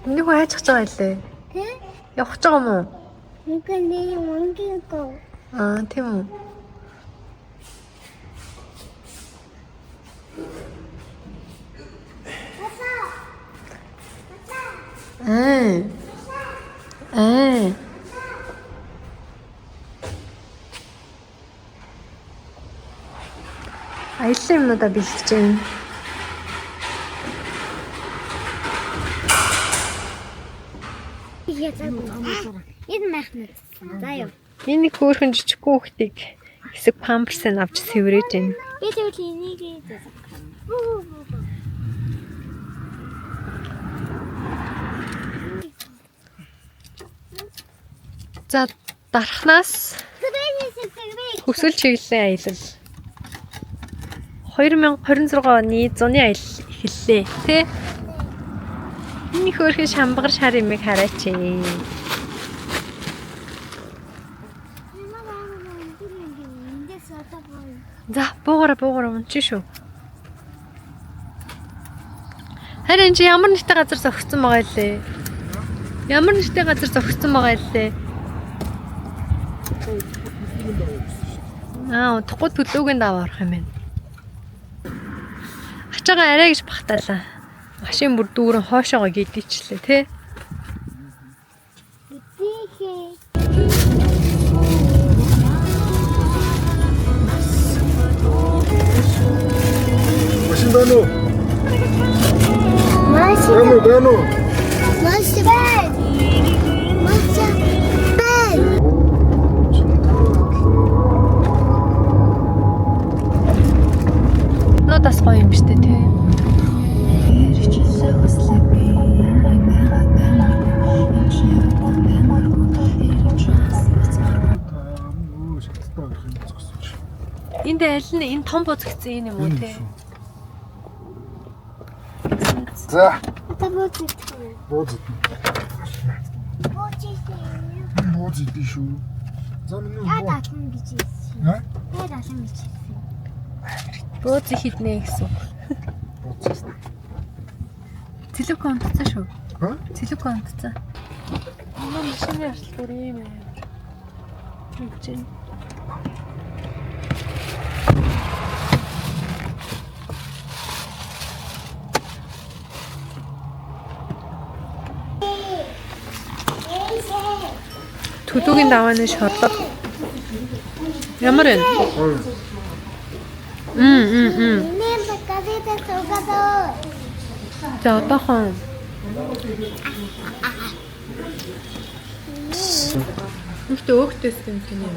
Миний хүн хайчих байгаа илээ. Тэ? Явах гэж байгаа юм уу? Үгүй нэг мөнгөгүй. Аа, тийм үү. Аа. Аа. Аяллаа юмнуудаа бэлтгэж байна. Энэ майхнаа. За юу. Энэ нэг хөөрхөн жижиг хүүхдийг хэсэг памперсыг авч сэврэж байна. Би тэгвэл энийг заа. За дархнаас Хөсөл чиглэлийн аялал. 2026 оны зуны аялал эхэллээ, тэ? Энэ хөөрхөн шамбагар шар имийг хараач. За, буугаараа буугаараа унчих шүү. Харин чи ямар нэртэй газар зогссон байгаа лээ? Ямар нэртэй газар зогссон байгаа лээ? Аа, удахгүй төлөөгийн даваа орох юм байна. Ачаага арай гэж бахтаалаа. Машин бүр дүүрэн хойшоогоо гидийчлээ, тэ? Машин байна уу? Байна уу, байна уу? Маш байна. Маш байна. Нуудаас гоё юм биш үү, тэ? Өө, шаттай байх юм зогсож. Энд аль нь энэ том бузгцсан энэ юм уу, тэ? За, Одоо бууж. бууз идэнэ. Бууж. Бууз идэн шүү. За миний Яа буу. даална гэж хэлсэн. Аа? Яа даална гэж хэлсэн. Бууз хіднэ гэсэн үг. Бууз. Цэлүүк унтцсан шүү. Аа? Цэлүүк унтцсан. Манай машины арчил бүр ийм юм. Тэгж байна. Төлөөгийн давааны шорлог. Ямар вэ? Хоёр. Мм мм мм. Миний багадаа суугаад. За одоохон Гэхдээ өөхтэйс юм тийм юм.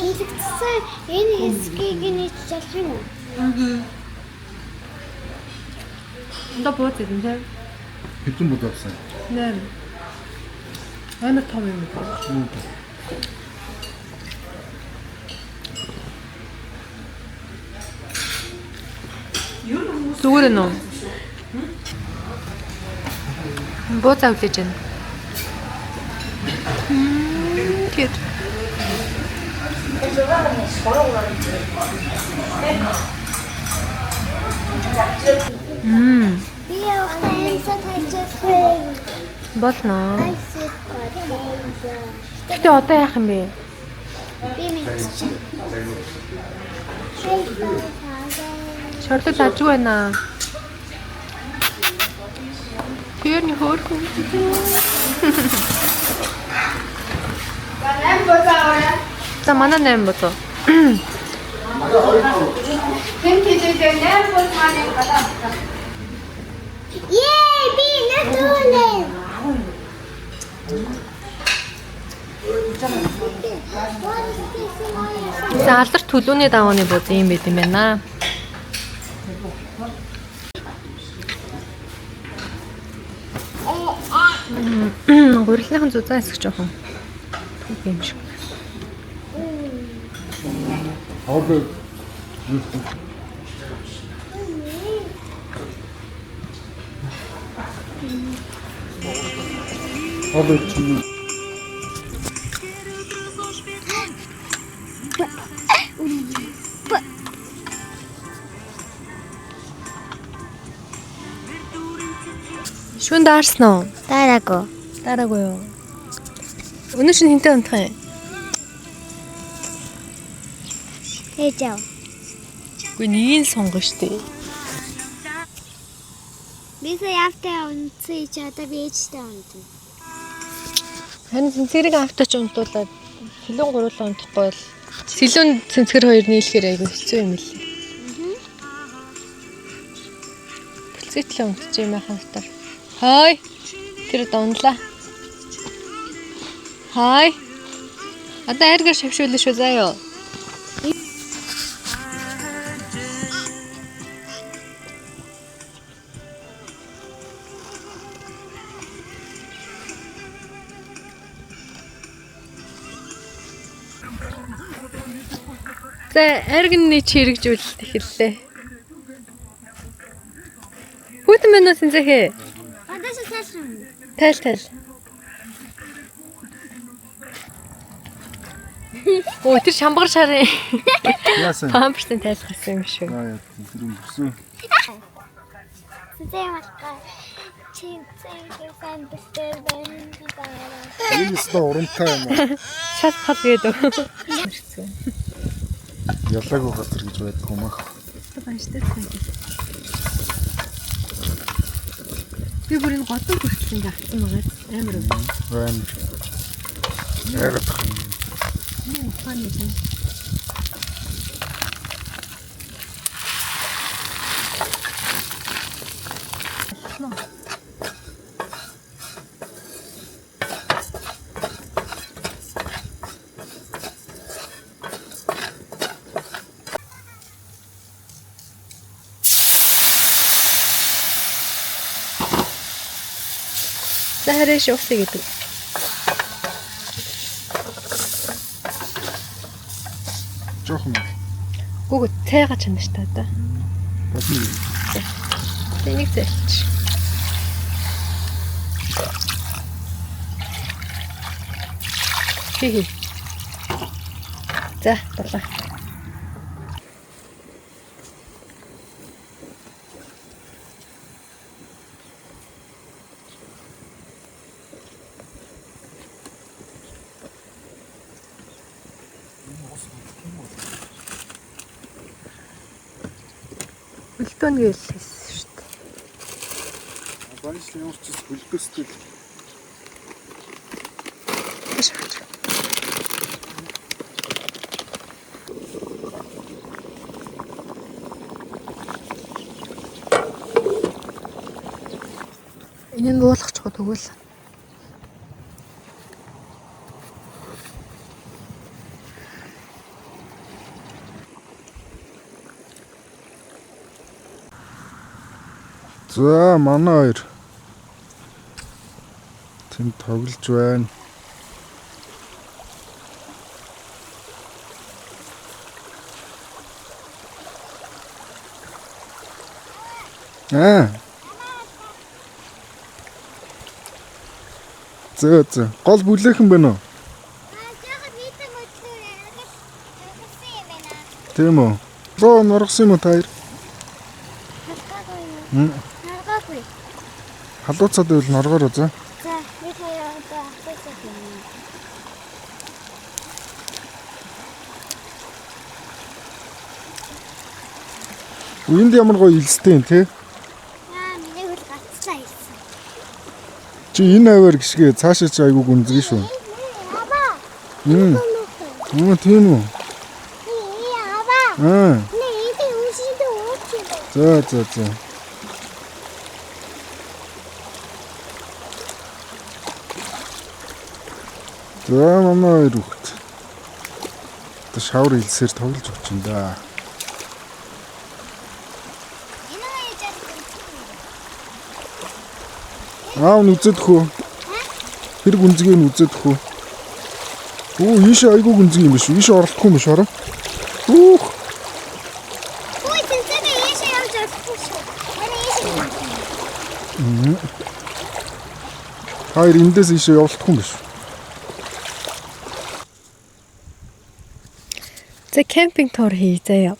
Илэгдсэн энэ хэсгийг нь ич чадах юм уу? Одоо бууз идэн тийм. Хэдэн бууд авсан? Нэр. Амар том юм байна. Зүгээр нөө. Бууз авлаж байна. Тэгээд Би явахдаа амсаа тажсан. болно. Айсэт бодсон. Гэтэ одоо яах юм бэ? Би мэдчихэв. Шорлол ажиг байна. Тэр нэг хөөрхөн. За манай 8 болов. Yay, би натуулээ. За алдар төлөөний давааны бод юм байт юм байна. Гурилныхан зузаан хэсэг жоохон түүх юм шиг. Хоол. Хоол чи Шүн даарсан уу? Дараагүй. Дараагүй юу? Өнөө шин хинтээ унтах юм? Ээж аав. Үгүй нэгийг л сонгоно штэ. Би сая аавтай унтсан чи одоо би ээжтэй унтна. Харин цэнцгэрийг авточ унтуулад сэлүүн гуруулаа унтахгүй бол сэлүүн цэнцгэр хоёр нийлэхээр айгүй хэцүү юм лээ. Бэлцээтлээ унтчих юм байхan дотор. Хой. Тэр дунлаа. Хой. Одоо айргаар шавшуулна шүү заа юу. За айргны чирэгжүүлэлт эхэллээ. Хүүтэн байна уу сэнзэхэ? Одоо ч тайлах юм. Тайл тайл. Оо тэр шамбар шарын яасан? памперсын тайлах гэсэн юм шүү. Аа яа, тэр өнгөрсөн. Зээ малка. Чи зээ сандалтай байна би дараа. Энэ өстө урамтай юм аа. Шал хал гэдэг. Ялаагүй газар гэж байдаг юм аа. Баяртай. Би бүр энэ годон хүртэл ингээ авсан байгаа. Амар үү. Амар. Яагаад Энэ ухааны юм. За харин шуусыг гэдэг. жоохон Гүг цайга чана ш та одоо. болно. Тэнийг зайлч. Хи хи. За, болоо. Хөлтөн гээл хэлсэн шүү дээ. Баярлалаа ямар ч хөлдөөстэй. Маш их. Энэ нь буулгачих тэгвэл. За манай хоёр тэнд тоглож байна. Аа. Зөө зөө. Гол бүлээхэн байна уу? Аа жоохон нийтэн хөдлөөр аргалсан юм байна. Тийм үү? Руу нургасан юм уу та хоёр? Харгаагүй юу? Хм. Харгаагүй. Халууцаад байвал норгоор үзээ. За би хоёр одоо автобус юм. Энд ямар гоё илстэй юм те. Аа, миний хөл гацлаа хийсэн. Чи энэ аваар гიშгэ цаашаа чи айгүй гүнзгий шүү. Аба. Мм. Тийм үү? Аба. Аа. Нэ энэ үүсэндээ уучих. За за за. За манай хоёр хүүхэд. Одоо шавар илсээр тоглож өгч юм да. Энэ яаж Аав нь үзээд хөө. Тэр гүнзгий нь үзээд хөө. Оо ийшээ айгүй гүнзгий юм биш үү? Ийшээ оролдохгүй юм биш хараа. Үүх. Үй тэнцэнэ ийшээ явж болохгүй шүү. Манай ийшээ. Та хоёр эндээс ийшээ явуулдаггүй юм биш үү? За camping tour хий заяа.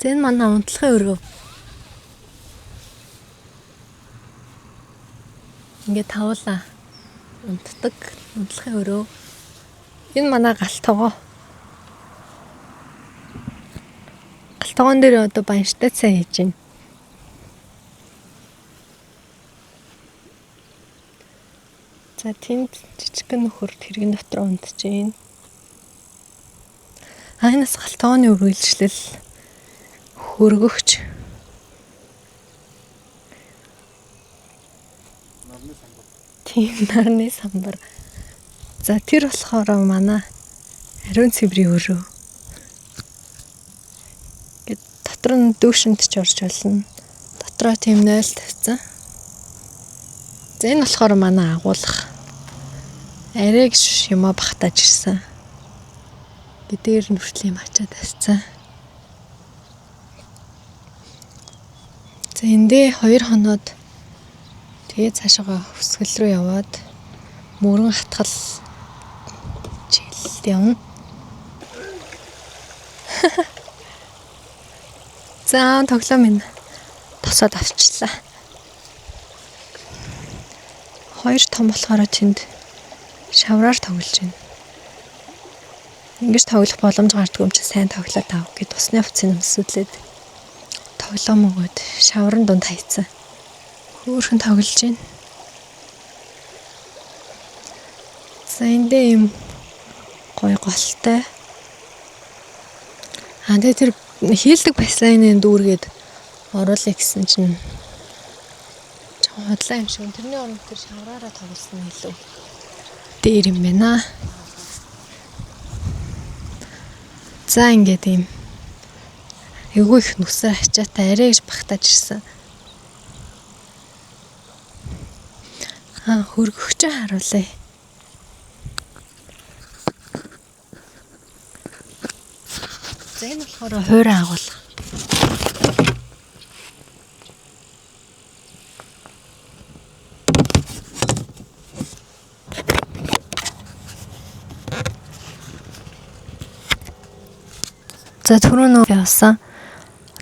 За энэ манай унтлахын өргөв. Ингээ тавуулаа унтдаг унтлахын өрөө. Энэ манай гал тогоо. Гал тогоон дээр одоо банштай цай хийж байна. За тэнд жижигхэн нөхөр тэрэгэн дотор унтж байна. Анаас гал тогооны үргэлжлэл хөргөгч. Тийм нарны самбар. За тэр болохоор манай ариун цэврийн өрөө. Ингээд дотор нь дүүшинд ч орж болно. Дотроо тийм 0 тавьсан. За энэ болохоор манай агуулга. Арай гэж юмаа багтааж ирсэн. Ингээд дээр нь хүртэл юм ачаад тавьсан. За эндээ 2 хоноод тэгээ цаашаага хөсгөл рүү яваад мөрөн хатгал чиглэлд явна. За тоглоом минь тосоод авчлаа. 2 том болохоор тэнд шавраар тоглож байна. Ингэж тоглох боломж гардгүй юм чи сайн тоглоод ав гэд усны хувцсыг өмсүүлээд тоглоом өгөөд шаврын дунд хайцсан. Хөөрхөн тоглож байна. За эндээ юм гой голтой. Аа тэгээ тэр хийлдэг бассейн дүүргээд оруулъя гэсэн чинь жоохон худлаа юм шиг. Тэрний оронд тэр шавраараа тоглосон нь илүү дээр юм байна. За ингээд юм эвгүй их нүсэр ачаатай арай гэж багтааж ирсэн. Аа хөргөгчөө харуулъя. За энэ болохоор хуурай агуулга. За түрүү нөө явсан.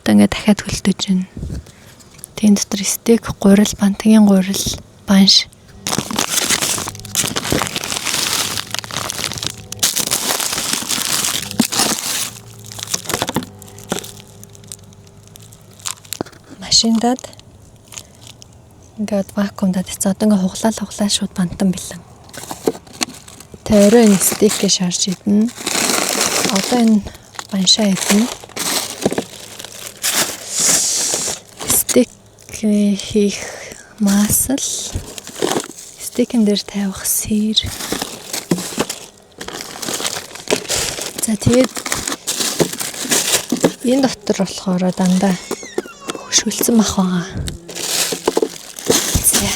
Одоо ингээд дахиад хөлдөж байна. Тэн дотор стейк, гурил, бантгийн гурил, банш. Машиндад ингээд вакуумдад хэвчээ одоо ингээд хуглаа шууд бантан бэлэн. Тэ орой энэ стейкээ шарж идэнэ. Одоо энэ баншаа идэнэ. Стейк хийх масл, стейкэн дээр тавих сыр. За тэгээд энэ дотор болохоор дандаа хөшгөлдсөн мах байгаа. За.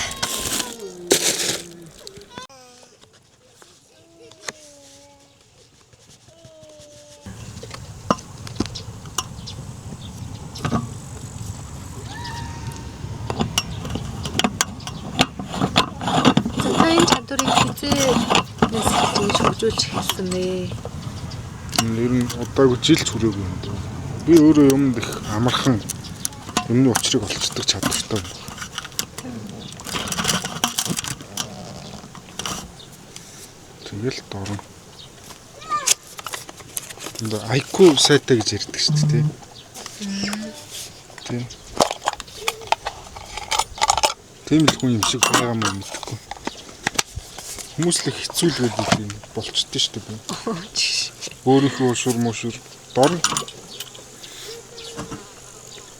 За та энэ чадварыг хизээнээс хийж хөгжүүлж эхэлсэн бэ? Ер нь удаагүй жилч хүрээгүй юм даа. Би өөрөө юмд их амархан юмны учрыг олцдог чадвартай юм. Тэгэл дорно. IQ сайтай гэж ярьдаг шүү дээ, тий. Тий. Тийм л хүн юм шиг байгаа юм мэдэхгүй. Хүмүүс л хэцүү л байдаг юм болчтой шүү дээ. Өөрийнхөө шур мушур дорно.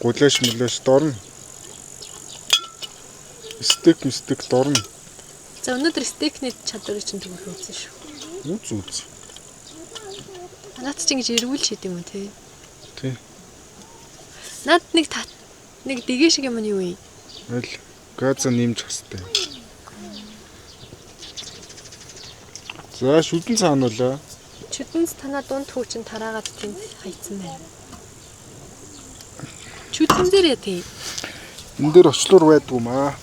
Гулааш мүлээш дорно. Стек мстек дорно. За өнөөдөр стейкний чадварыг чинь түгэх үзсэн шүү. Үз үз. Наад чи ингэж эргүүл шид юм уу те? Тий. Наад нэг тат нэг дэгээ шиг юм нь юу юм? Аль газа нэмж хастай. За шүдэн цаануулаа. Чүдэнс танаа дунд хүү чин тараагаад тэнд хайцсан байна. Чүдэн дээр яа тий. Энэ дээр очлуур байдгүй маа.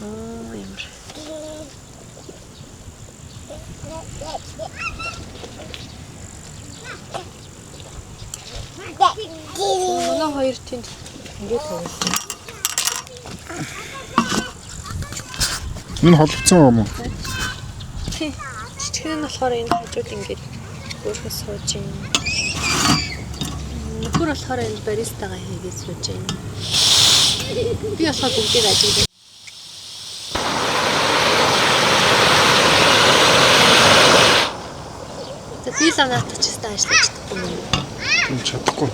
Аа ямар. Манай хоёр тэнд ингээд тавьсан. Энэ холбогдсон юм уу? Тий. Жижигхэн нь болохоор энэ хажууд ингээд өөрхөн сууж юм. Нөхөр болохоор энэ баристагаа хийгээд сууж юм. Би болохоор бүгдийг ажиглав. За би л наадах ч гэсэн ажиллаж чадахгүй юм. Энэ чадахгүй.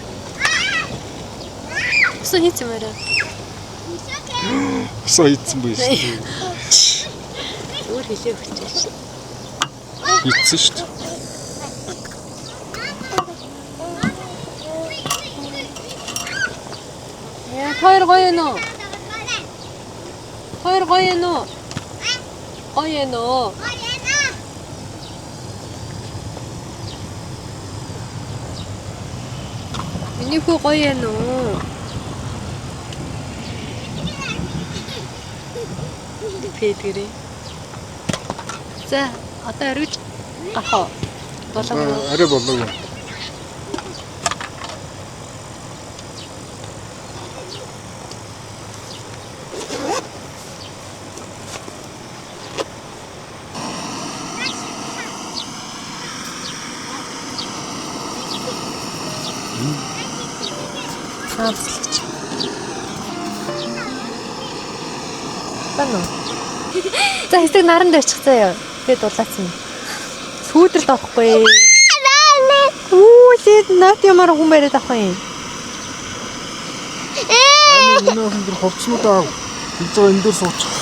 Усан хийц юм арай. Усаа хийцэн буй шүү дээ. Өөр хэлээ өгч шээ. Хийцэн шүү дээ. Яа, хоёр гоё юм уу? Хоёр гоё юм уу? Гоё юм уу? Миний хүү гоё юм уу? Пэдгэрээ. За, одоо оргиж гарах уу? Болоогүй юу? Арай болоогүй. Хаамслагч. Байна уу? За хэсэг наранд очих заяа. Тэгээд дулаацсан. Сүүдрэлд орохгүй. Үу, лээд нот ямар хүн бариад авах юм. Аа миний охин тэр хувцснуудаа ав. Тэгж байгаа энэ дээр суучих.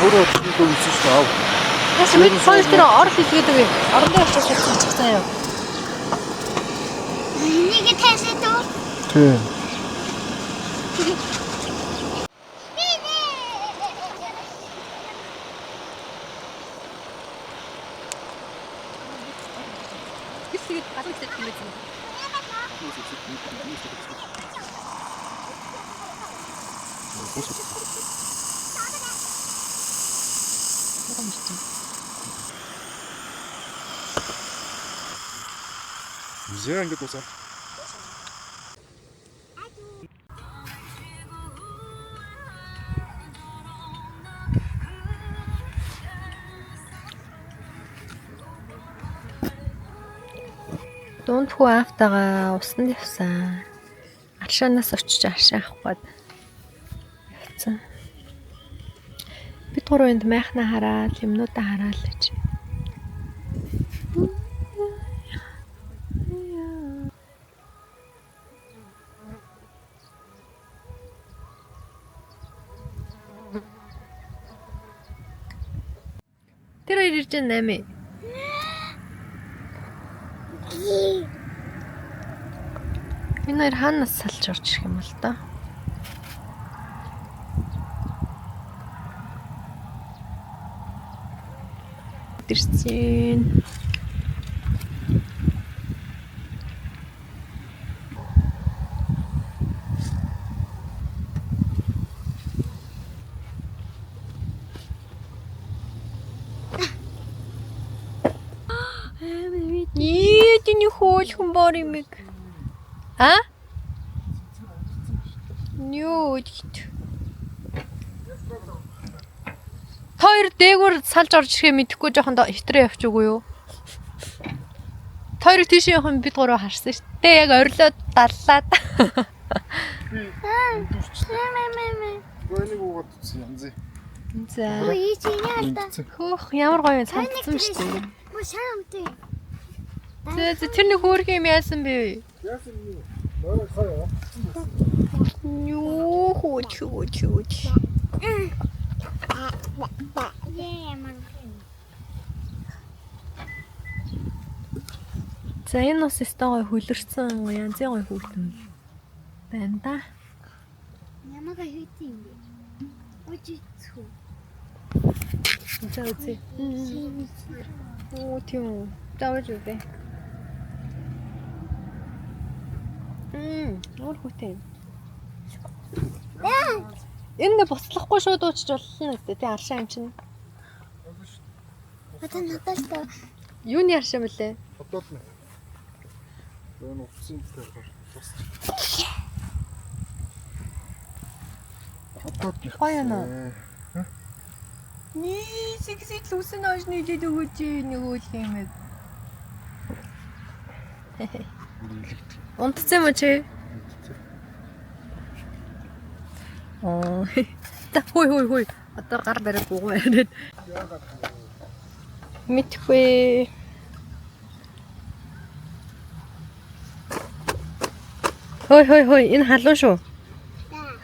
Өөрөө өдөртөө өмсөн шүү дээ ав. Яс бид хоёр тэр ор хийлгээд үгүй. Орон дээр очиж суучих заяа. Энийг тасаад уу? Тий. Тэгээд галуу хийлээд хэмээсэн. За ингээд дуусаа. Дунд хүү аавтайгаа усанд явсан. Аршаанаас очиж аршаа авах гээд явцсан. Бид гурав энд майхнаа хараад, юмнуудаа хараад л гэж. Тэр хоёр ирж байна 8. Энэ хоёр хаанаас салж орж ирэх юм бол доо. Ирсэн. Нийтний хөөлхөн бор юм. А? Юу гэт. Хоёр дээгүүр салж орж ирэхээ мэдэхгүй жоохон хитрээ явчих үгүй юу? Тойрог тийш явах юм бид гурав харсан шүү дээ. Яг орилоод даллаад. Гойныг уугаад утсан янз. За. Үй чи яа та. Хөөх ямар гоё юм санагдсан шүү дээ. Мө шар өмтэй. Зэ зэ тэр нэг хөөрхөн юм яасан бэ? Яасан юм? Нойроо сая. Юу хөө чүү чүү. Яа ямар. За энэ бас өстой гоё хөлөрцөн гоё янзын гоё хүүхдэн байна да. Ямага хийсэн юм бэ? Үжи цүү. За үзье. Оо тийм үү. За үз үзье. Өөр хүүтэй юм. Энэ нэ буцлахгүй шууд уучж болно үстэй тий аршаа юм чинь. Одоо надад л Юуны аршаа бэлээ? Бодоод нэ. Энэ утсан дээр бас. Бодоод нэ. Гоё юм уу? Нээ сэгсэл үсэн хойш нийлээд өгөөч нөгөө л юм ээ. Унтсан юм уу чи? Аа. Та хой хой хой. Одоо гар бариад бугуу яриад. Мэдхгүй. Хой хой хой энэ халуун шүү.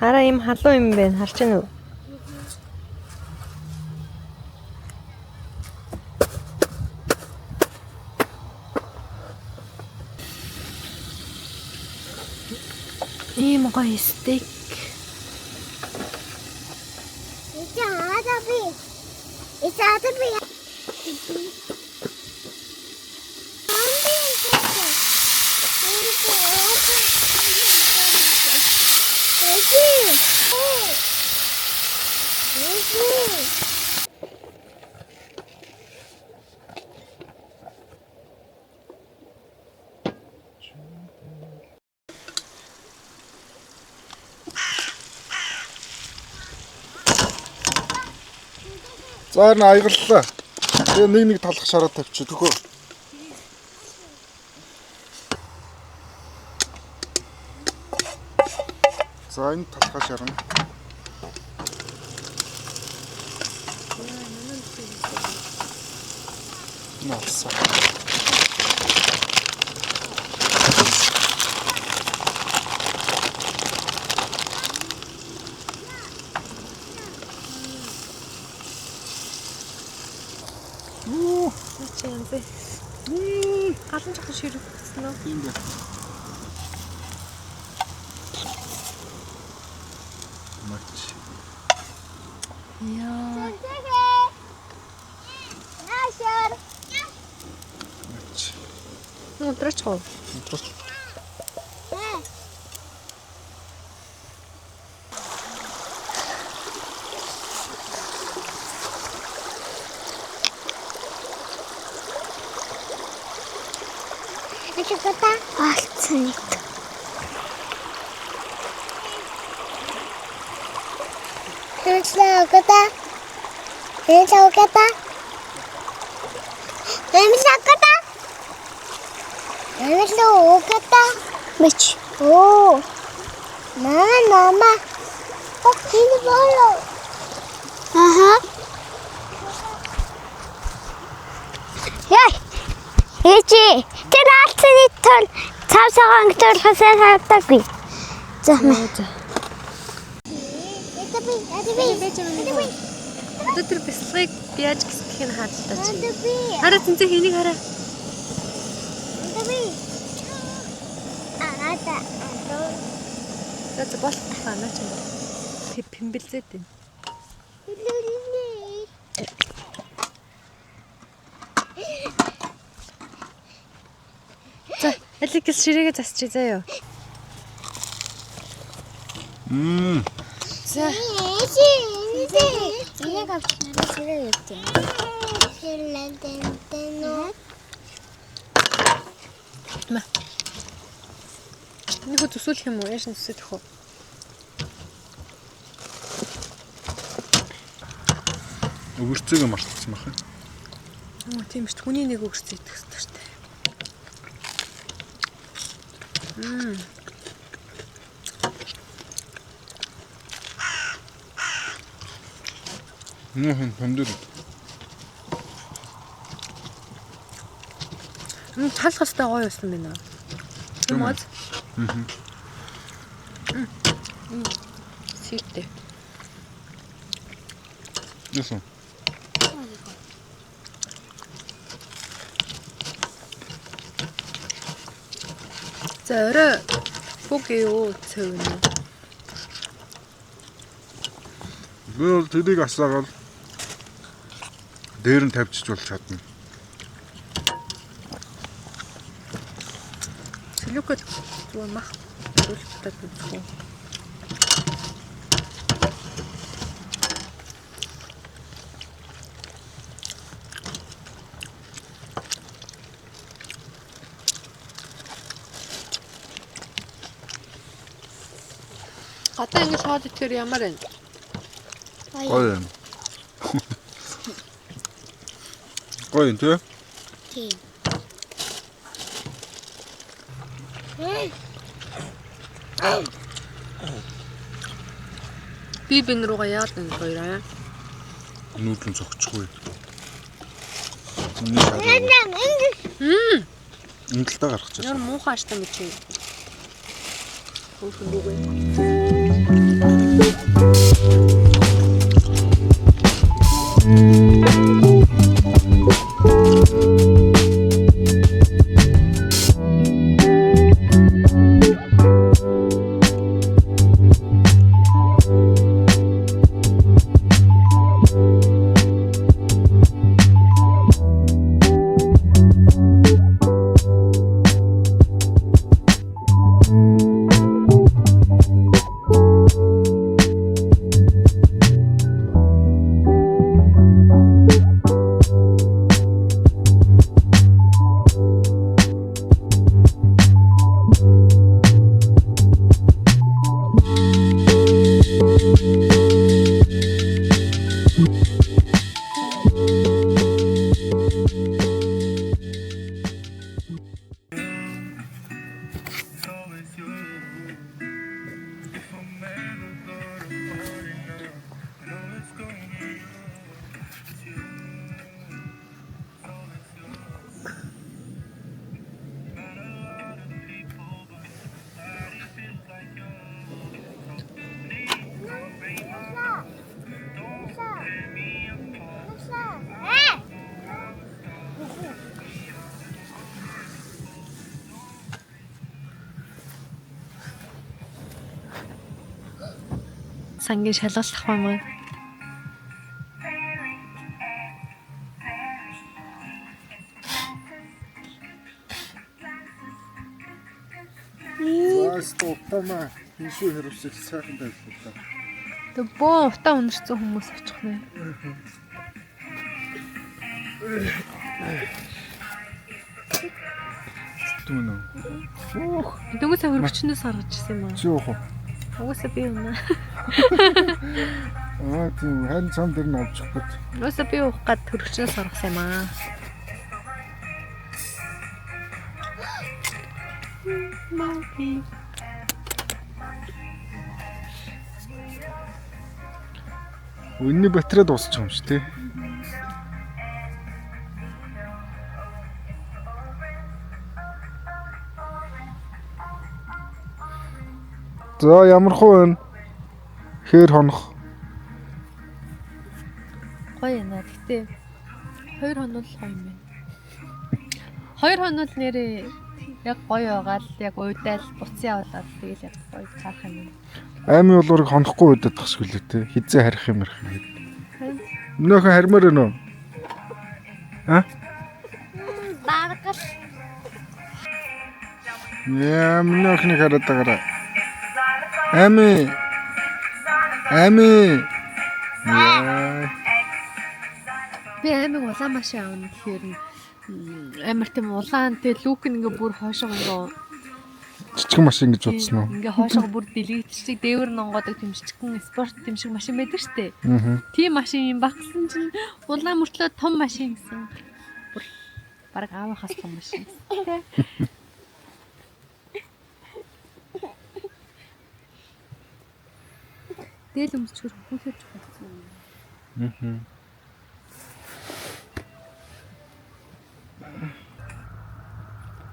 Хараа ийм халуун юм байна. Харж байна уу? Ийм гоё стейк. Эцээ ада би. Эцээ ада би. За энэ аягаллаа. Тэгээ нэг нэг талах шараа тавьчих төхөө. За энэ талхаа шарна. Энэ алсаа. Юу? Чи юм бэ? Галан жоохон ширэгдсэн үү? Тийм бэ. Мач. Яа. Наашар. Мач. Унтраач гоо. Унтраач. Ашигта олцсон нэг. Хэмжлээ өгöd. Хэмжлээ өгöd. Хэмжлээ өгöd. Хэмжлээ өгöd. Мич. Оо. Мама мама. Ох, энэ болоо. Аха. Яй. Ээжи, тэр алдсаны тул цав цагаан өнгөтэй сайн харагдаагүй. За мэ. За. Би би. Одоо тэр бясалгыг яаж гисгэх нь хаалт та чи. Би. Хараа зэнзээ хэнийг хараа. Би. Аа та. За за болох анаа чи. Тэг пимбэлзээд байна. За, алиг гэл ширээгээ засчих заяа. Мм. За. Ээжи, энэ энийг авч надад ширээ өгч. Ширлэн тэн нөө. Мә. Нэг хөө төсөөлөх юм уу? Яаж нь төсөөлөх вэ? Өгөрцөөгөө мартсан байх. Оо тийм шүү. Хүний нэг өгөрцөө идэх хэрэгтэй шүү дээ. Нөхөн помидор. Талах хэвээр гоё байсан байна. Тийм Тийм үү? үү? Сэртэй. Яасан? За орой бүг юу цөвнө. Би бол тэрийг асаагаад дээр нь тавьчих бол чадна. Сэлүүкэл зүгээр мах зүйлтэй үзэх үү. Гадаа ингэж хоол идэхээр ямар вэ? Гоё юм. Гоё юм тий? Тийм. Би бин руугаа яад энэ хоёроо. Нүүдлэн цогцохгүй. Миний шалаа. Мм. Энэ талдаа гаргах чаа. Ямар муухай аштай юм чи. Хөөхөн дүүгүй. Сангийн шалгалах юм аа. За стопама. Хиншүү хэрвсэл сайхан тавьлаа. Тэг бөө утаа өнөрцөн хүмүүс очих нэ. Түн үү? Өөх. Дөнгөсөө хөргөчнөөс гаргаж ирсэн юм аа. Чи уух уу? Угаасаа би унаа. Аа тийм харин цам дээр нь авчих гээд. Угаасаа би уух гад хөргөчнөөс гаргасан юм аа. Маки. Өнний батарей дуусчих юм шүү тий. За ямар хуу байна? Хээр хонох. Гоё юм аа. Гэтэ 2 хоног л гоё юм байна. 2 хоног л нэрээ яг гоё байгаал яг уйдаал буцсан явуулаад тэгэл яг гоё цаарах юм байна. Аймын улуурыг хонохгүй уйдаад тах шиг лээ тий. Хизээ харих юм ярих юм. Өнөөхөн хармаар байна уу? А? Баргал. Яа, миний охиныг хараад байгаарай. Ами. Ами. Яа. Би аймаг улаан машин авна гэхээр нь амар тийм улаан тэ лүк нь ингээ бүр хойшоо ингээ Жижигэн машин гэж бодсон уу? ингээ хойшоо бүр дэлгэгдчихдэг дээвэр нонгоодог тийм жижигхэн спорт тийм шиг машин байдаг штэ. Аа. Тийм машин юм багсан чинь улаан мөртлөө том машин гэсэн. Бүр бараг аавынхаас том машин. Тэ. Дээл өмсчгөр хүүхэд чухал юм. Аа.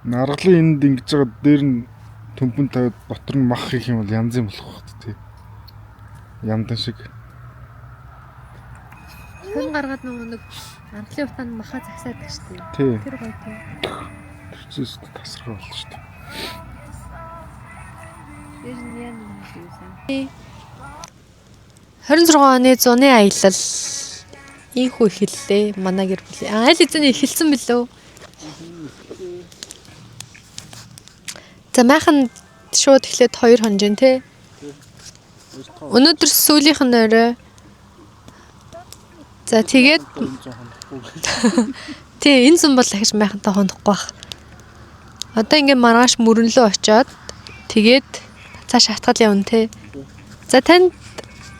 Наргалын энд ингэж байгаа дээр нь төмпөн тавиад дотор нь мах хийх юм бол янз юм болох байх тий. Ямдан шиг. Хүн гаргаад нөгөө нэг анхлын утаанд маха загсаадаг шүү дээ. Тий. Тэр гоё тий. Тэрчээс тасархай болно шүү дээ. Тэр нь яа нэг юм. 26 оны зуны аялал ийхүү эхэллээ. Манай гэр бүл. Аль эзэн эхэлсэн бэлөө? За майхан шууд эхлээд 2 хонжин тий. Өнөөдөр сүүлийнх нь орой. За тэгээд тий энэ зун бол дахиж майхантай хонохгүй бах. Одоо ингээ маргааш мөрөнлөө очиод тэгээд цааш хатгал явна тий.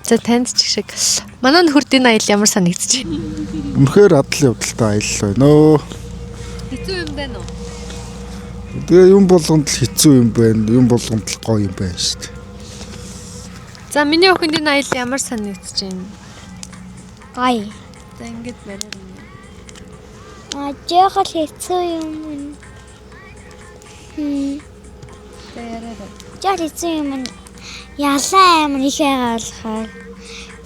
За танд ч шиг манай нөхөрт энэ аялал ямар санагдчих вэ? Үнэхээр адал явдалтай аялал байна өө. Хэцүү юм байна уу? Тэгээ юм болгонд л хэцүү юм байна. Юм болгонд л гоё юм байна шүү дээ. За миний охинд энэ аялал ямар санагдчих вэ? Гоё. За ингэж бариар юм. А жоохон хэцүү юм. Хм. За яриарай. Жоохон хэцүү юм. Ялаа амар их байгаа болохоор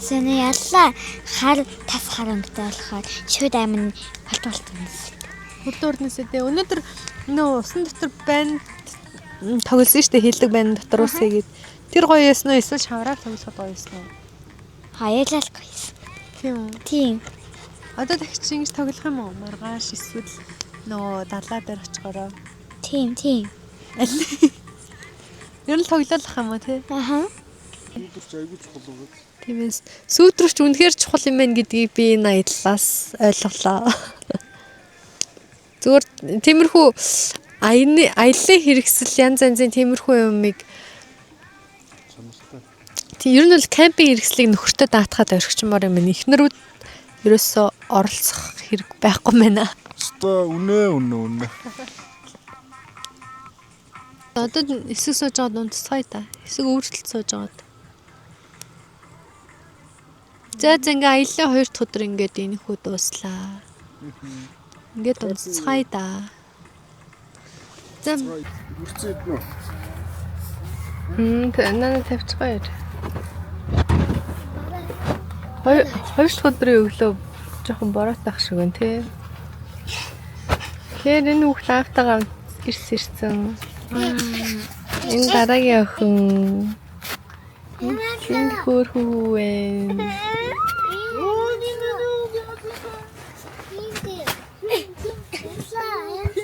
Сэний ялаа хар тас хар өнгөтэй болохоор шүд амин болт болт юм. Хурдан урднасаа тий өнөөдөр нөө усан дотор банд тоглосон шүү дээ хилдэг банд дотор усыг гээд тэр гоё ясан уу эсвэл шавраар тоглоход гоё ясан уу? Хоёулаа л гоё. Тийм үү. Тийм. Одоо дахиж ингэж тоглох юм уу? Маргааш эсвэл нөгөө далаа дээр очихороо. Тийм, тийм. Аль? Ер нь тоглоулах юм уу тий? Аха. Сүйдэрч айгүй чухал уу. Тиймээс сүүдрүүч үнэхээр чухал юм байна гэдгийг би энэ аяллаас ойлголоо. Зүгээр тиймэрхүү аялны аяллаа хэрэгсэл янз янзын тиймэрхүү юмыг Чанартай. тийм ер нь бол кемпинг хэрэгслийг нөхөртөө даатгаад орхичмоор юм байна. Эхнэрүүд ерөөсөө оролцох хэрэг байхгүй байна. Өстой үнэ үнэ үнэ. Одоо хэсэг сууж байгаад унтцгаая та. Хэсэг өөрчлөлт сууж байгаад. За за ингээ аяллаа хоёр дахь өдөр ингээд энэхүү дууслаа. Ингээд унтцгаая да. За Үрцэн идэнэ үү? наа тавьчихгаа яа. Хоёр дахь өдрийн өглөө жоохон бороотах шиг байна тий. Тэгэхээр энэ хүүхд аавтайгаа ирс ирсэн. Энэ дараагийн охин. Энэ хөөр хүү вэ?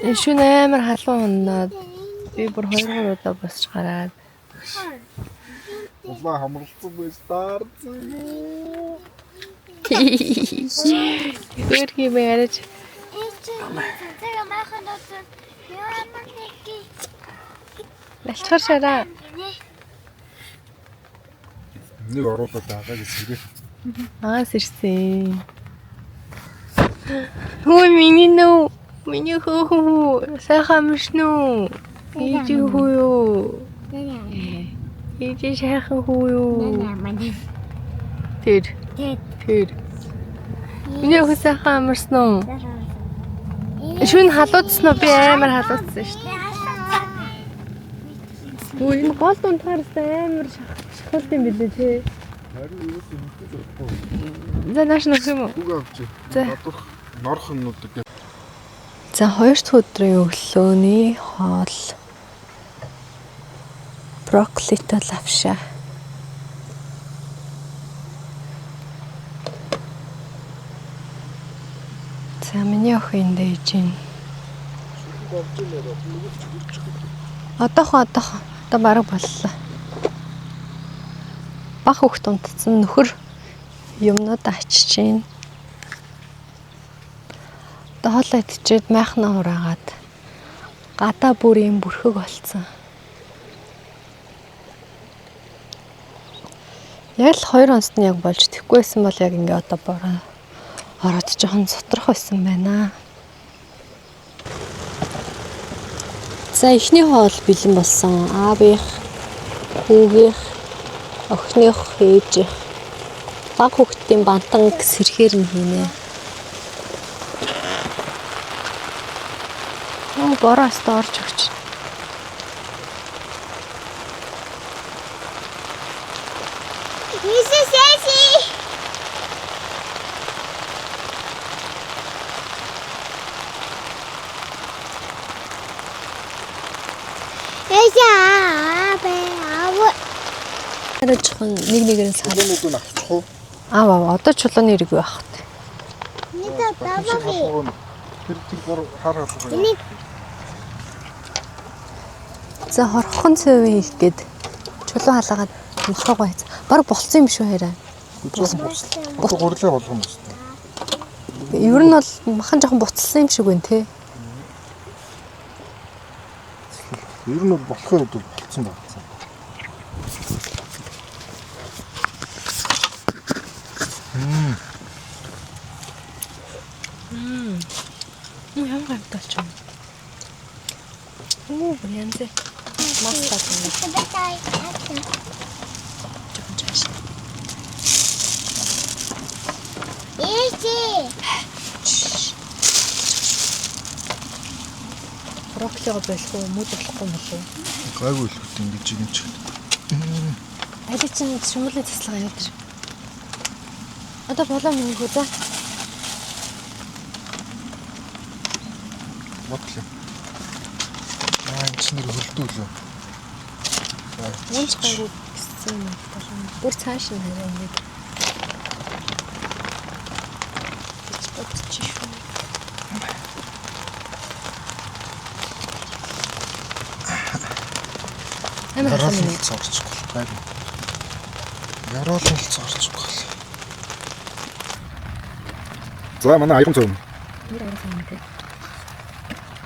Энэ шүн амар халуун унаад би бүр 2 3 удаа босч гараад Улаан хамралцсан байж таарсан. хөөр хиймээ яриач. Алчхар шараа. Нэг оруулаад байгаа гэж хэрэг. Агаас ирсэн. Хөө миний нөө миний хөөхөн хүү сайхан амарсан уу? Ээж хүү юу? Ээж сайхан хүү юу? Тэр тэр. Миний охин сайхан амарсан уу? Шүн халуудсан уу? Би амар халуудсан шүү дээ. Хөө энэ гол унтахаараас амар шахалт юм билээ те. Харин юу юм мэдээж болохгүй. За нааш нөх юм уу? Үг авч. За. Гадуурх норох юмнуудыг За хоёр дахь өдрийн өглөөний хоол брокколитой лавша. За миний охин энд ээж байна. Одоохон одоохон одоо бараг боллоо. Бах хөхт унтцсан нөхөр юмнууд ачиж байна. Одоо хоолоо идчихэд майхнаа хураагаад гадаа бүр юм бүрхэг болцсон. Яг л 2 онцод нь яг болж тэхгүй байсан бол яг ингээ одоо бороо ороод жоохон сутрах байсан байна. За эхний хоол бэлэн болсон. Аавынх, хүүгийнх, охиных, ээжийнх. Баг хүүхдийн бантан сэрхээр нь хийнэ. Оо, бороо өстө орж өгч. Мисэсэси. Эсэ аа бэ аа. Арай жоохон нэг нэгээр нь сар. Чулуунууд нь авчих уу? Аа аа, одоо чулууны хэрэг байх вэ? Нэг даваа. Тэр тэр гур хар халуугаа. Энийг За, хорхон цэвэн хийх гээд чулуу халаагаад махаагаа хийц. Бараг болцсон юм шүү хараа. Жоохон буцал. Одоо гурлаа болгоно юм шүү. Ер нь бол махан жоохон буцалсан юм шиг байна те. Ер нь бол болохоор бол болцсон байна. Ямар гамтай болчих юм. Оо, бүр янз. Маста гэнэ. Жоохон чааш. Ээжээ. Брокколиго болох уу, мөд болохгүй юм болов уу? Гайгүй л хөт ингэж юм чи. Аль чинь шумлын цэцлэг аяа тэр. Одоо болоо мөнгө за. Бодлоо. Аа, энэ ч нэр хөлдөө лөө. Унж гайгүй гэсэн юм болоо. Бүр цааш нь хараа ингэж. Гэж бодчих шүү. Амар Яроол хасан нь цорчихгүй гайгүй. Яроол нь цорчихгүй. За, манай аян цөм. Нэр аян цөм гэдэг.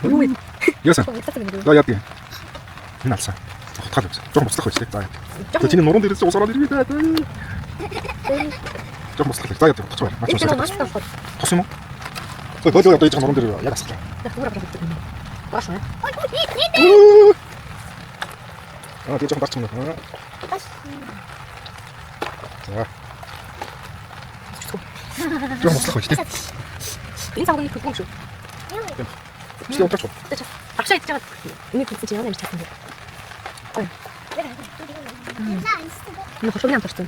Юу вэ? Яасан? За, яа тийм. Энэ алсан. Хотгол явсан. Жохон буцлах байж тээ. За. Тэгээ чиний нуруунд дээрээс ус ороод ирвэ. Жохон буцлах. За, яа тийм. Утгач байна. Наач Энэ байна. маш тоххол. Тус юм уу? За, болоо одоо энэ нуруунд дээр яг асглаа. Бааш. Аа, тэгээ жохон дарч юм уу? За. Жохон буцлах байж тээ. Энэ цагааны хөлбөмбөг шүү. Чи утгач. Агшаа идэж байгаа. Энийг хэлсэн чи ямар амж чадсан бэ? Гоё. Энэ хошууны амт орсон.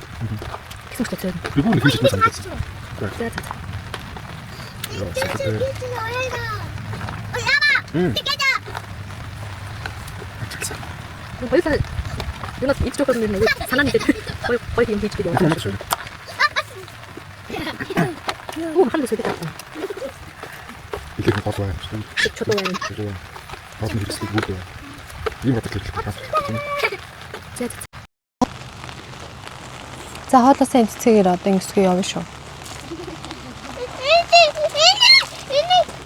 Гэсэн ч төцөө. Би бүр нэг хийж чадсан санагдсан. За за. Хоёулаа юунаас идэж өгөх юм нэг санаа нэгтэй. Гоё гоё юм хийж гэдэг юм. Оо, хан бүсэд авсан. Илэх гол байна. Чулуу байна. Гол нь хэрэгслэг бүгд байна. Ийм бодлоо хэрэглэх. За за. За, хоолоосоо эмцэгээр одоо ингэсгүй явна шүү.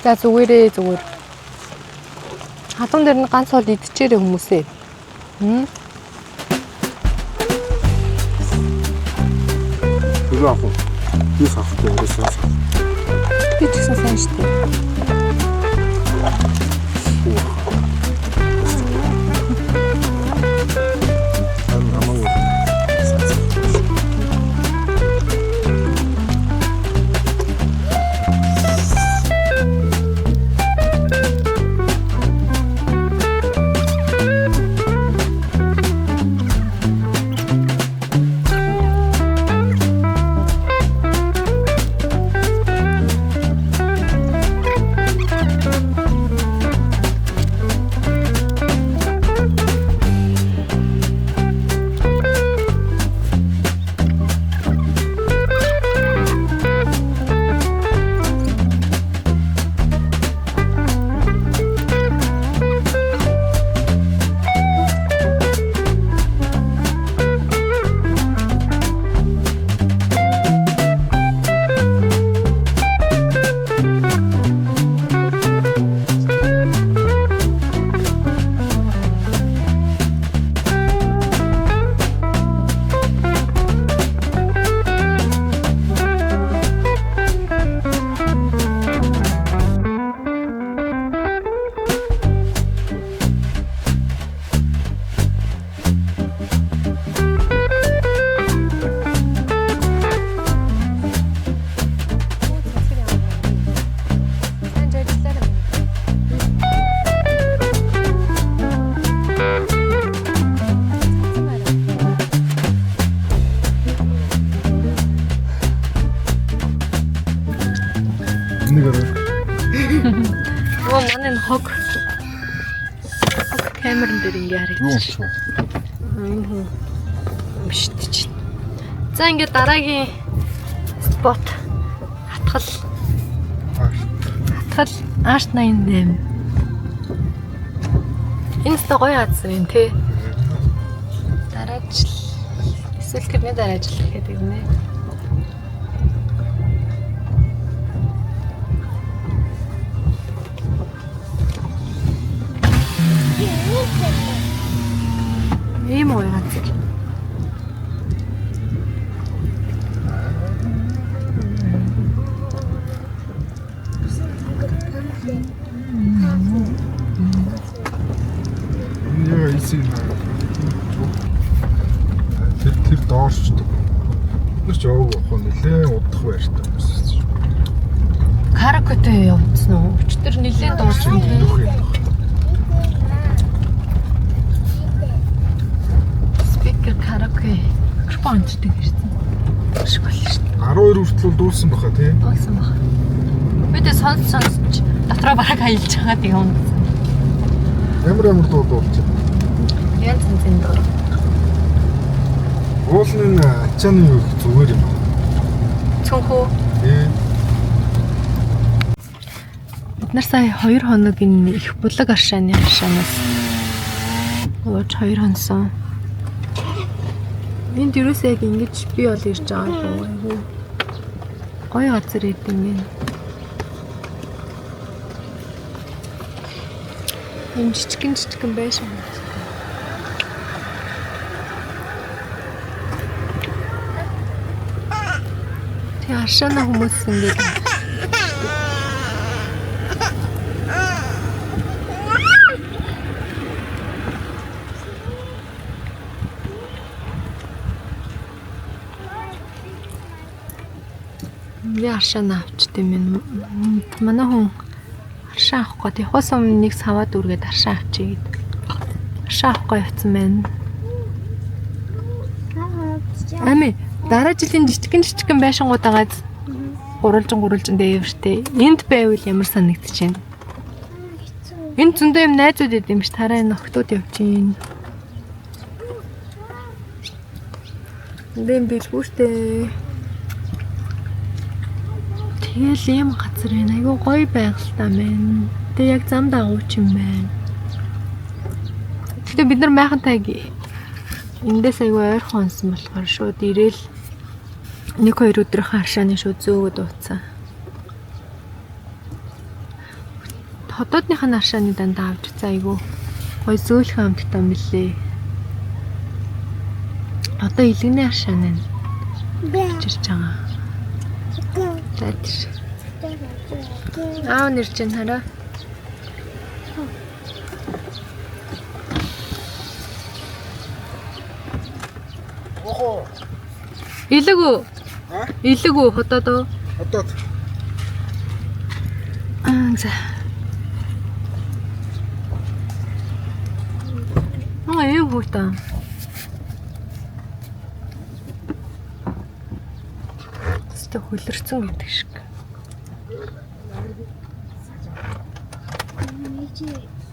За, зүгээрээ зүгээр. Халуун дээр нь ганц хол идчихээрэй хүмүүсээ. Хм. Тэр аах уу? Би сахтай уусаа. Би ч гэсэн сайн шүү дээ. Хамаагүй. Оо, манай энэ хог. Хог камерын дээр ингээ Юу юм харагдчих. шүү. Энэ хүн өмшдөж чинь. За, ингээ дараагийн spot хатгал хатгал Art 88. Энэ өстой гоё газар юм те. Дараа жил эсвэл тэрний дараа жил гэхэд ирнэ. Ийм гоё газар. Энэ яа исэн юм. Тэр доор ч гэдэг. Тэр ч яваагүй бах нэлээ удах байртай хүмүүс. Каракотой явуулсан уу? Өчтөр нэлээд дуусан. Нөх юм. Speaker караоке микрофон онцдаг ирсэн. Шиг болно шүү дээ. 12 хүртэл дуусан баха тий. Дуусан баг. Би тэ сонс сонсч дотроо бараг аялж байгаа тийм юм. Ямар ямар дуу дуулж байна. Янз янзын дуу. Уулын ачааны юу их зүгээр юм. Цүнхүү. Тий. Бид нар сая 2 хоног энэ их булаг аршааны аршаанаас ууж 2 хонсон. Энд юусоо яг ингэж би бол ирж байгаа юм айгу. Гоё газар идэм юм. Эм жижигэн жижигэн байшин. Тэг аршаана хүмүүс ингээд Би аршаана авчт юм байна. Манай хүн аршаа авах гээд явахаас өмнө нэг саваа дүүргээд аршаа авчий гэд. Аршаа авахгүй явцсан байна. Ами дараа жилийн жижигэн жижигэн байшингууд байгаа гурвалжин гурвалжин дээвэртэй. Энд байвал ямар санагдчих вэ? Энд зөндөө юм найзууд идэм юм ш. Тараа энэ охтууд явж гин. Энд бэлгүү штэ. Тэгэл ийм газар байна. Айгуу гоё байгальтай байна. Тэгээ яг зам дагууч юм байна. Гэтэ бид нар майхантай эндээс айгуу ойрхон онсон болохоор шууд ирээл нэг хоёр өдрийнхөө аршааны шууд зөөгөөд ууцсан. Хотоодных нь аршааны дандаа авч утсан айгуу гоё зөөлхөн амттай мөлий. Одоо илгэний аршааны нь ирж байгаа. За тийш. Аав нэр чинь хараа. Охоо. Илэг үү? А? Илэг үү хотод уу? Одоо Аа за. Аа юу хүүтэн. Өстө хөлөрцөн гэдэг шиг.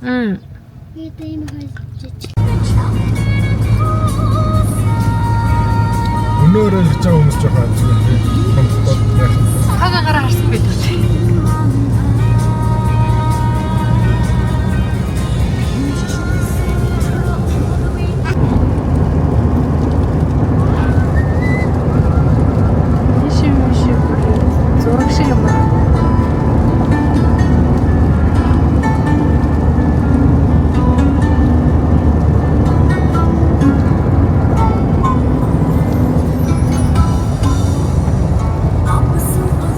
Мм. Би тийм хөлж. Өнөөрөө ирж байгаа хүмүүс жоохон азгүй тий. Хамтдаа яах вэ? Хагаагаар харсан байдаг тий. Иши миши зураг шиг юм аа.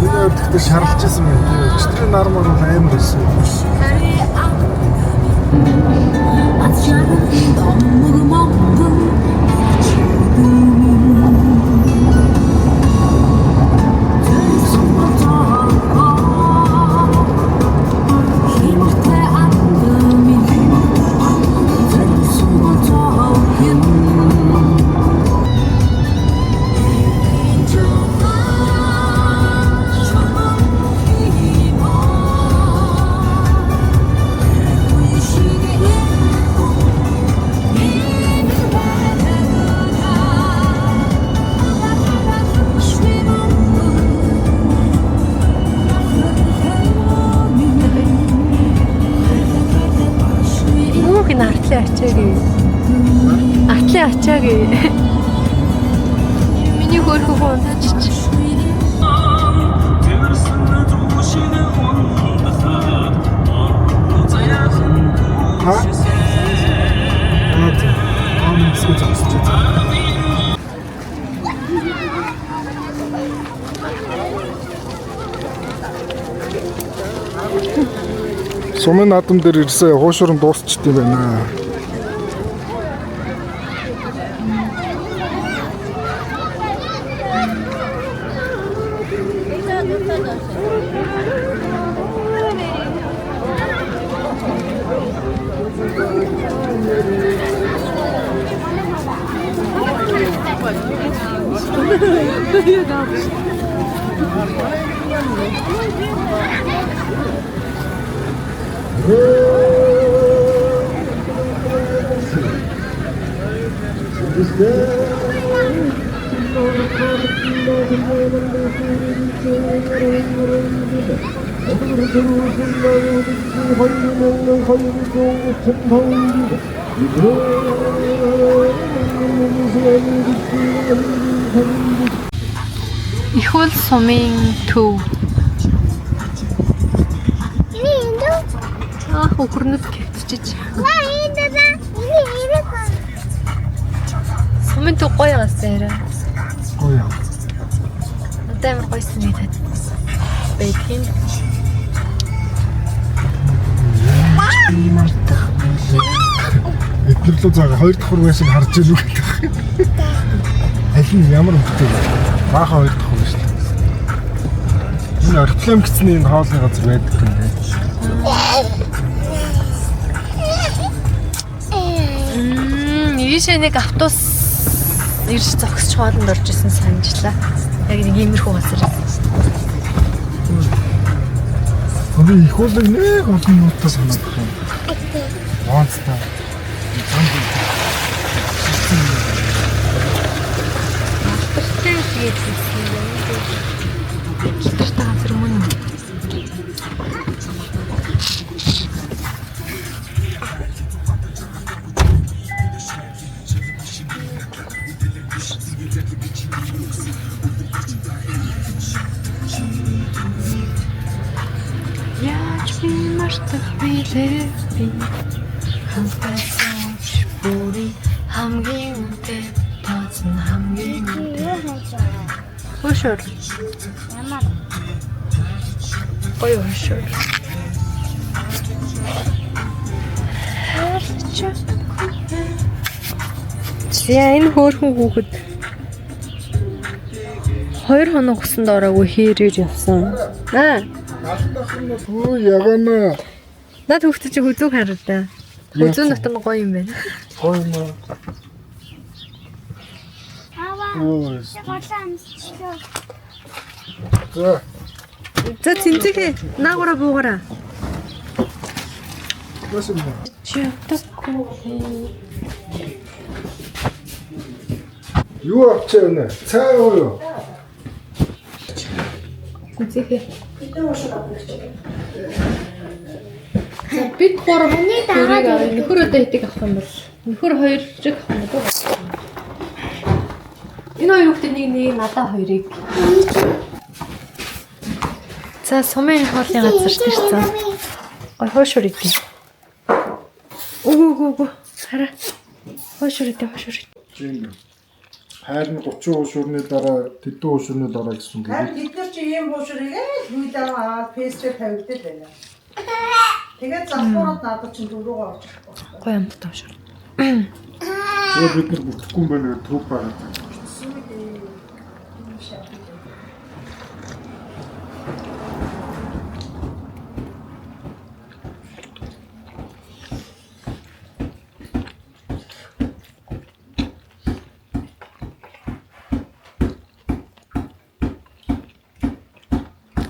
Энэ ойр гэхдээ шарлж исэн юм тий. Өчигдрийн нар мар бол амар исэн. Атлын ачаагүй. Атлын ачаагүй. Миний хөөрхөн хүн унтаач. Ха? Аа зөв. Аа мэдсгүй зогсож байна. Сумын наадам дээр ирсэн хуушурн дуусчихдээ юм байна. Их уул сумын төв. Энэ энд үү? Аах үхэрнэс гівтчихэж. Ва энэ даа. Энэ энэ. Сумын төв гоё юмсан яриа. Гоё. Одоо амар гоё санагдаад байдгийн. Эднэр лөө заа хоёр дахь хүргээс шиг харж ийн үү гэдэг. Аль нь ямар өнгөтэй вэ? Баахан хоёр дахь хүргэн шүү дээ. Энэ орхлом гэсэн энэ хоолны газар байдаг юм байна. Ийшээ нэг автобус ирж зогсож хоолнд орж исэн санджлаа. Яг нэг иймэрхүү газар байсан. Би их уулыг нэг олон юутай санаад байна. Монстер. Зам. Алдартай тэгээд хэлсэн юм байна. Алдартай газар мөн үү? Яаж би мартах билээ би хамтайсан бүрий хамгийн үнэтэй тооц нь хамгийн Юу хийж байгаа? Хөшөр. Ямар? Гоё хөшөр. За энэ хөөрхөн хүүхэд 2 хоног усанд ороогүй хэрээр явсан. Аа. Өө ягана. Наад хүүхдээ чи хүзүүг хараа да. Хүзүү дотор нь гоё юм байна. Гоё юм аа. Аваа. Өө. Голоо амсчлаа. За. За цэнцэхэ наагаараа буугаараа. Яасан бэ? Чадахгүй. Юу авчаа вэ? Цай уу юу? Цэнцэхэ. За бид гурав нөхөрийг авъя. Нөхөр одоо хэдийг авах юм бол? Нөхөр хоёрыг авах юм уу? Энэ хоёр хүүхдээ нэг нэг надаа хоёрыг. За сумын хоолны газар ирсэн. Гой хуушур идэ. Үгүй үгүй үгүй. Хараа. Хуушур идэ хуушур идэ. Тийм. Хайр нь 30 уушуурны дараа тэдэн уушуурны дараа гэсэн үг. Харин бид нар чи ийм буушрыг л хүйдээ аваад пэсчээр тавигдал байна. Тэгээд залхуураад надад чинь дөрөөгөө орж ирэхгүй. Гой амттай хуушур. Тэгээ бид нар бүтэхгүй юм байна гэж төв байгаа.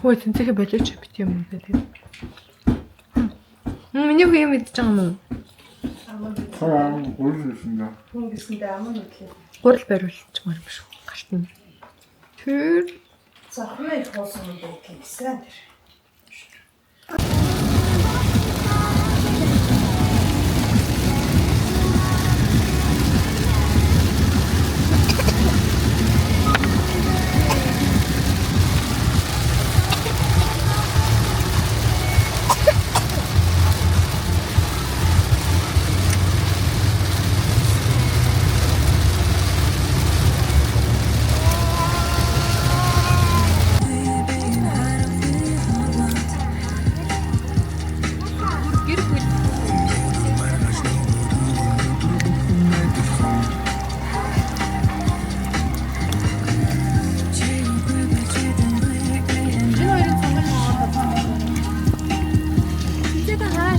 Хөөе тэнцэхэ болооч бит юм гэдэг. Миний хүү юм идэж байгаа юм уу? Хаа гурил ирсэн да. Хүн гэсэндээ аман хөдлөө. Гурил бариулчихмаар юм шүү. Галт нь. Тэр Завхны их хуусан юм байдаг гэсэн тэр.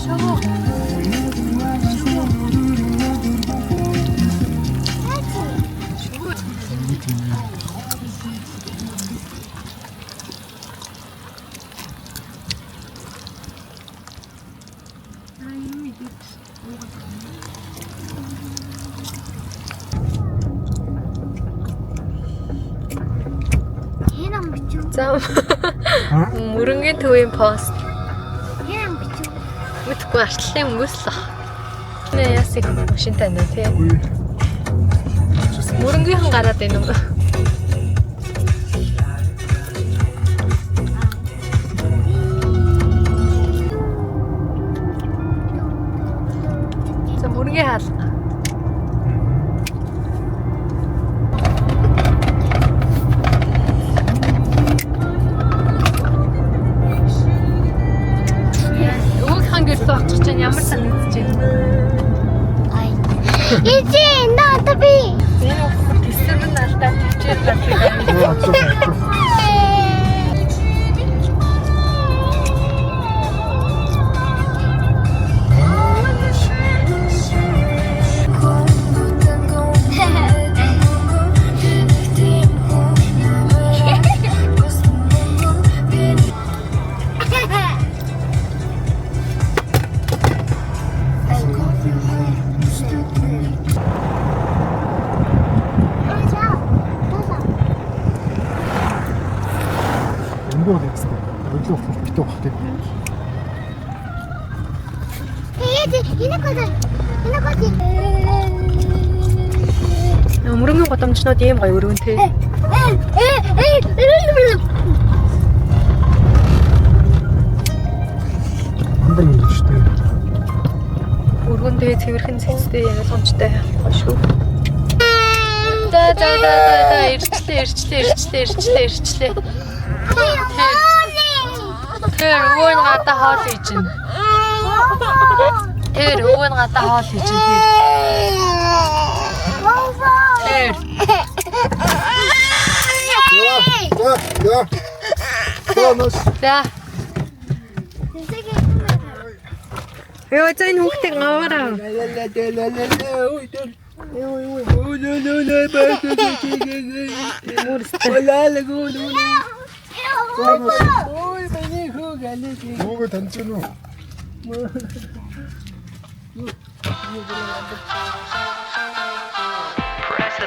Шогоо. Энэ ам бичүү. За. Мөрөнгийн төвийн пост. Энэ ам бичүү. Мэдхгүй артлын мөс л ах. Нэ яс их машинтай нэ тий. Мөрөнгийнхэн гараад байна уу? За мөрөнгийн хаалга. Өвгийнхэн гэртээ очих чинь ямар санагдаж байна? Ай. Эцээ надад би. Энэ бүх төсөв нь алдаа төвчээр байна. Өнгөө бол гэсэн. Өглөө болох битүү болох тийм. Энэ код. Мөрөнгийн гудамжнууд ийм гоё өргөн тий. Амбар мөнгө шүү дээ. Өргөн тэгээ цэвэрхэн цэцтэй ялгамжтай гоё шүү. За за за за за ирчлээ ирчлээ ирчлээ ирчлээ ирчлээ. Тэр өвөө нь гадаа хоол хийж байна. Тэр өвөө нь гадаа хоол хийж байна. Тэр. За, за. За, нөөс. За. Йоо за энэ хүүхдийг аваараа. Хүүгээ таньж гэнэ үү? Press the